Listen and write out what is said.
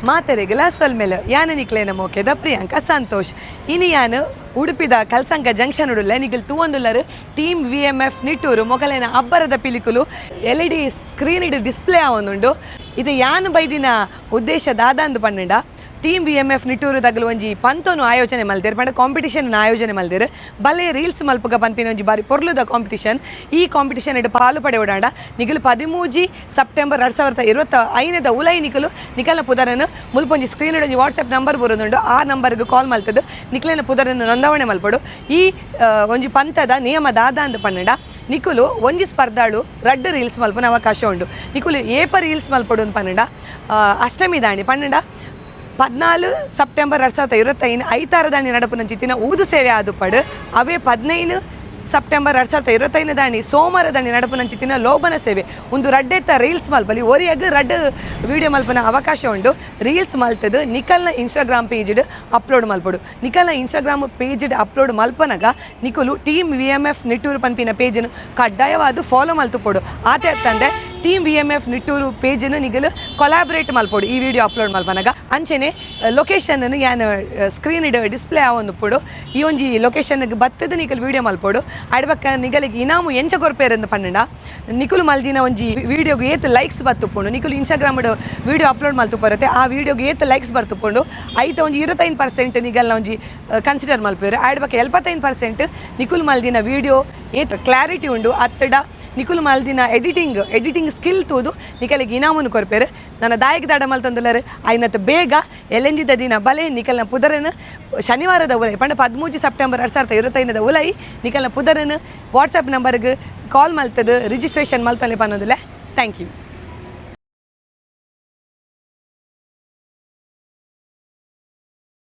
ಮಾತೆರೆಗಲ ಸೊಲ್ಮೆಲು. ಯಾನ ನಿಕ್ಲೇನ ಮೋಕೆದ ಪ್ರಿಯಾಂಕಾ ಸಂತೋಷ್. ಇನಿ ಯಾನ್ ಉಡುಪಿದ ಕಲ್ಸಂಕ ಜಂಕ್ಷನ್ ಉಡುಲ್ಲ. ನಿಗಲ್ ತೂವೊಂದುಲ್ಲರು ಟೀಮ್ ವಿಎಂಎಫ್ ನಿಟ್ಟೂರು ಮೊಕಲೆನ ಅಬ್ಬರದ ಪಿಲಿಕುಲು ಎಲ್ಇಡಿ ಸ್ಕ್ರೀನ್ ಇಡ್ ಡಿಸ್ಪ್ಲೇ ಆವೊಂದುಂಡು. ಇದು ಯಾನ್ ಬೈದಿನ ಉದ್ದೇಶ ದಾದಾಂದು ಪನ್ನುಂಡ, ಟೀಮ್ ವಿಎಂಎಫ್ ನಿಟ್ಟೂರು ದಗಲು ಒಂಜಿ ಪಂತೊನು ಆಯೋಜನೆ ಮಲ್ದೆರ್ ಪಂಡ ಕಾಂಪಿಟಿಷನ್ ಆಯೋಜನೆ ಮಲ್ದೆರ್. ಬಲೆ ರೀಲ್ಸ್ ಮಲ್ಪುಗ ಪನ್ಪಿನ ಒಂಜಿ ಬಾರಿ ಪೊರ್ಲುದ ಕಾಂಪಿಟಿಷನ್. ಈ ಕಾಂಪಿಟಿಷನ್ ಇಡ್ ಪಾಲು ಪಡೆಯೋಡಾಂಡ ನಿಗಲು 13 ಸೆಪ್ಟೆಂಬರ್ 2025ನೇದ ಉಲೈ ನಿಕಲು ನಿಕಲ್ನ ಪುದರನ್ನು ಮುಲ್ಪೊಂಜಿ ಸ್ಕ್ರೀನ್ ಒಂಜಿ ವಾಟ್ಸ್ಆಪ್ ನಂಬರ್ ಬರೋದುಂಡು. ಆ ನಂಬರ್ಗೆ ಕಾಲ್ ಮಲ್ತದ್ದು ನಿಕ್ಲೆನ ಪುದರನ್ನು ನೋಂದಾವಣೆ ಮಲ್ಪಡು. ಈ ಒಂಜಿ ಪಂತದ ನಿಯಮ ದಾದ ಅಂದ್ ಪನ್ನಡ, ನಿಕುಲು ಒಂಜಿ ಸ್ಪರ್ಧಾಳು ರಡ್ಡ್ ರೀಲ್ಸ್ ಮಲ್ಪುನ ಅವಕಾಶ ಉಂಡು. ನಿಕುಲು ಏಪ ರೀಲ್ಸ್ ಮಲ್ಪಡು ಅಂತ ಪನ್ನಡ, ಅಷ್ಟಮಿ ದಾಣಿ ಪನ್ನಡ 14 ಸೆಪ್ಟೆಂಬರ್ 2025 ಐತಾರದಾಣಿ ನಡಪುನ ಚಿತ್ತಿನ ಊದು ಸೇವೆ ಆದುಪ್ಪಡು, ಅವೇ 15 ಸೆಪ್ಟೆಂಬರ್ 2025 ದಾಣಿ ಸೋಮವಾರ ದಾಣಿ ನಡಪುನ ಚಿತ್ತಿನ ಲೋಬನ ಸೇವೆ, ಒಂದು ರಡ್ಡೆತ್ತ ರೀಲ್ಸ್ ಮಲ್ಪಲಿ. ಒರಿಯಾಗ ರಡ್ಡ್ ವಿಡಿಯೋ ಮಲ್ಪನ ಅವಕಾಶ ಉಂಡು. ರೀಲ್ಸ್ ಮಲ್ತದು ನಿಕಲ್ನ ಇನ್ಸ್ಟಾಗ್ರಾಮ್ ಪೇಜ್ಡ್ ಅಪ್ಲೋಡ್ ಮಲ್ಪಡು. ನಿಕಲ್ನ ಇನ್ಸ್ಟಾಗ್ರಾಮ್ ಪೇಜ್ಡ್ ಅಪ್ಲೋಡ್ ಮಲ್ಪನಗ ನಿಕುಲು ಟೀಮ್ ವಿಎಂಎಫ್ ನಿಟ್ಟೂರು ಪನ್ಪಿನ ಪೇಜನ್ನು ಕಡ್ಡಾಯವಾದ ಫಾಲೋ ಮಲ್ತುಪೊಡು. ಆತೆ ಅತ್ತಂದೆ ಟೀಮ್ ವಿಎಂಎಫ್ ನಿಟ್ಟೂರು ಪೇಜನ್ನು ನಿಗಲು ಕೊಲಾಬ್ರೇಟ್ ಮಲ್ಪೊಡು ಈ ವಿಡಿಯೋ ಅಪ್ಲೋಡ್ ಮಲ್ಪನಗ. ಅಂಚೆನೆ ಲೊಕೇಶನ್ ಯಾನ್ ಸ್ಕ್ರೀನ್ ಡಿಸ್ಪ್ಲೇ ಆವೊಂದುಪ್ಪೊಡು. ಈ ಒಂಜಿ ಲೊಕೇಶನ್ಗೆ ಬತ್ತದ ನಿಕಲ್ ವಿಡಿಯೋ ಮಲ್ಪೊಡು. ಅಡ್ಬಕ್ಕ ನಿಗಲಿಗೆ ಇನಾಮು ಎಂಚ ಕೊರ್ಪೇರಂದು ಪನ್ನಂಡ, ನಿಕುಲು ಮಲ್ದಿನ ಒಂಜಿ ವಿಡಿಯೋಗೆ ಏತ್ ಲೈಕ್ಸ್ ಬತ್ತುಪ್ಪುಂಡು, ನಿಕುಲು ಇನ್ಸ್ಟಾಗ್ರಾಮ್ ವಿಡಿಯೋ ಅಪ್ಲೋಡ್ ಮಲ್ತು ಬರುತ್ತೆ, ಆ ವಿಡಿಯೋಗೆ ಏತ್ ಲೈಕ್ಸ್ ಬರ್ತುಪ್ಪುಂಡು, ಐತ ಒಂಜಿ 25% ನಿಗಲ್ನ ಒಂಜಿ ಕನ್ಸಿಡರ್ ಮಲ್ಪೇರು. ಆಡ್ಬಕ್ಕ 75% ನಿಕುಲು ಮಲ್ದಿನ ವಿಡಿಯೋ ಏತ್ ಕ್ಲಾರಿಟಿ ಉಂಡು ಅತ್ತಡ ನಿಕುಲು ಮಲ್ದಿನ ಎಡಿಟಿಂಗ್ ಎಡಿಟಿಂಗ್ ಸ್ಕಿಲ್ ತೂದು ನಿಕಲಿಗೆ ಇನಾಮುನು ಕೊರ್ಪೇರು. ನನ್ನ ದಾಯಕ ದಾಡ ಮಲ್ತೊಂದುಲ್ಲರು? ಐನತ್ ಬೇಗ ಎಲ್ಲೆಂಜಿದ ದಿನ ಬಲೆ ನಿಕಲ್ನ ಪುದರನು ಶನಿವಾರದ ಉಲೈ ಪಂಡ 13 ಸೆಪ್ಟೆಂಬರ್ 2025ದ ಉಲೈ ನಿಕಲ್ನ ಪುದರನು ವಾಟ್ಸಪ್ ನಂಬರ್ಗೆ ಕಾಲ್ ಮಲ್ತದು ರಿಜಿಸ್ಟ್ರೇಷನ್ ಮಲ್ತೊಂದು ಪನ್ನೋದಿಲ್ಲ. Thank you.